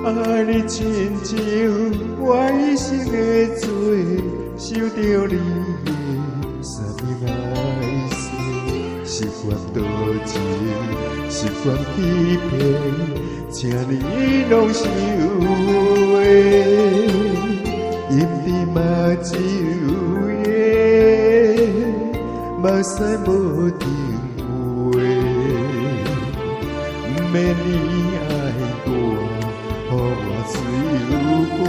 愛你親像我一生的罪，受著你的三命愛世，習慣多情，習慣欺騙，請你攏受的，飲甜目睭的，目屎無停話，毋免你愛我，予我自由飛。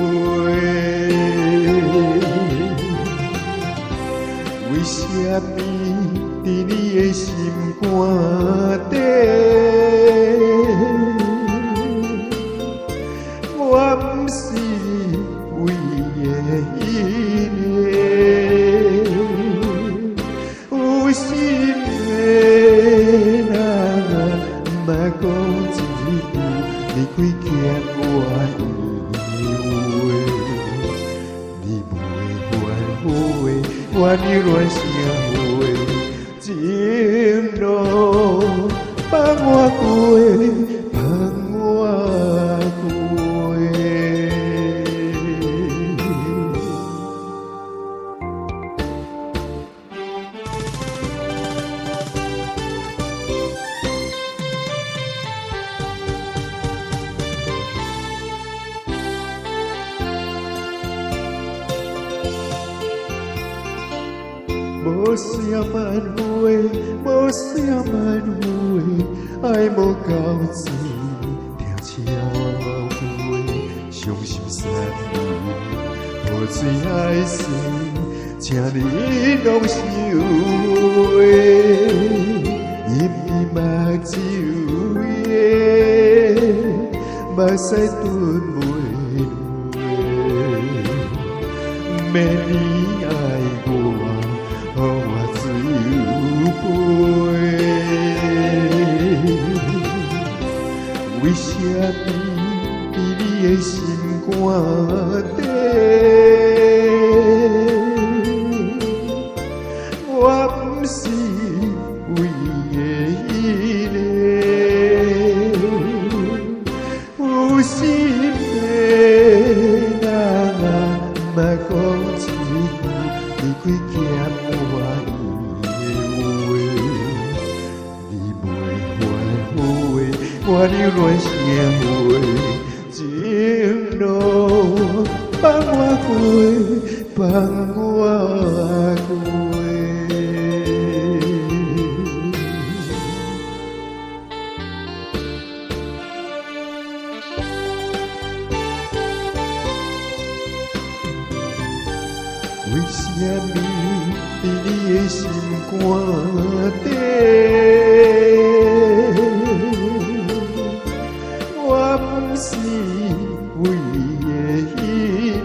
為啥物佇你的心肝底，我毋是唯一的個？有心的人啊，毋愛講一句，離開欠我的話，你袂反悔，我留戀啥話？情路放我過，放我過。無需要挽回，無需要挽回，愛無夠濟，疼笑話，傷心散離，破碎愛誓，請你攏收的，飲甜目睭的，目屎吞袂落，毋免你愛我，予我自由飛。為啥物佇你的心肝底，我毋是唯一的個？有心的人啊，毋愛講一句，離開欠我的話，你袂反悔，我留戀啥話？情路放我過，放我過。為啥物佇你的心肝底，我毋是唯一的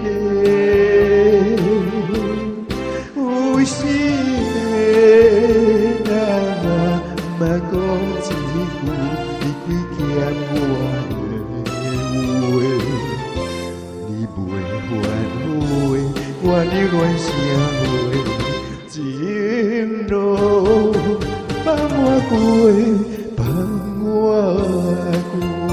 個？有心的人啊，毋愛講一句，離開欠我的話，你袂反悔，我留戀啥話？情路放我過，放我過。